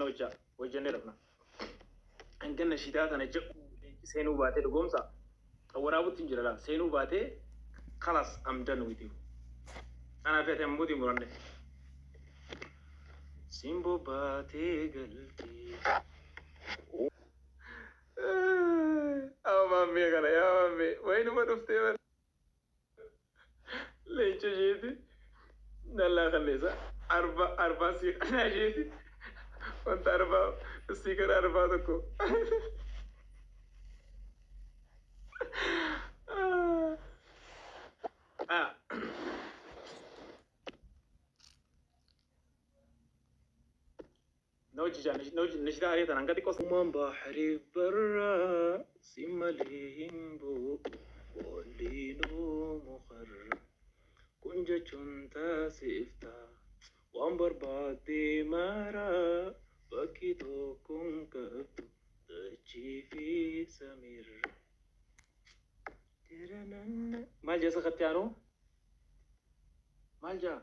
Hojjaa hojjannee rafna. Hanga nashiidaa tana jedhu leenci seenuu baatee dhugoomsa. Kan waraabutti hin jira laa seenuu baatee kalas I'm done with you. Anaa fi ati ammuutii muranne. Simboo baatee galtee. Yaa maammee kana yaa maammee wayinuma dhuftee bara. Leenca isheeti dallaa kalleessa arba arbaa sii kanaa isheeti wanta arbaa sii kana arbaa tokko. Ah. Na hojii nashidaa haree tanaan gadi qosa. Uumaan bahriif barraa si malee hin bu'u boolliinuu mukarra. Kun jechuun taasifta waan barbaaddee mara bakki tokko hin qabdu dachii fi samiirra. Maal jaa isa katti aanu? Maal jaa?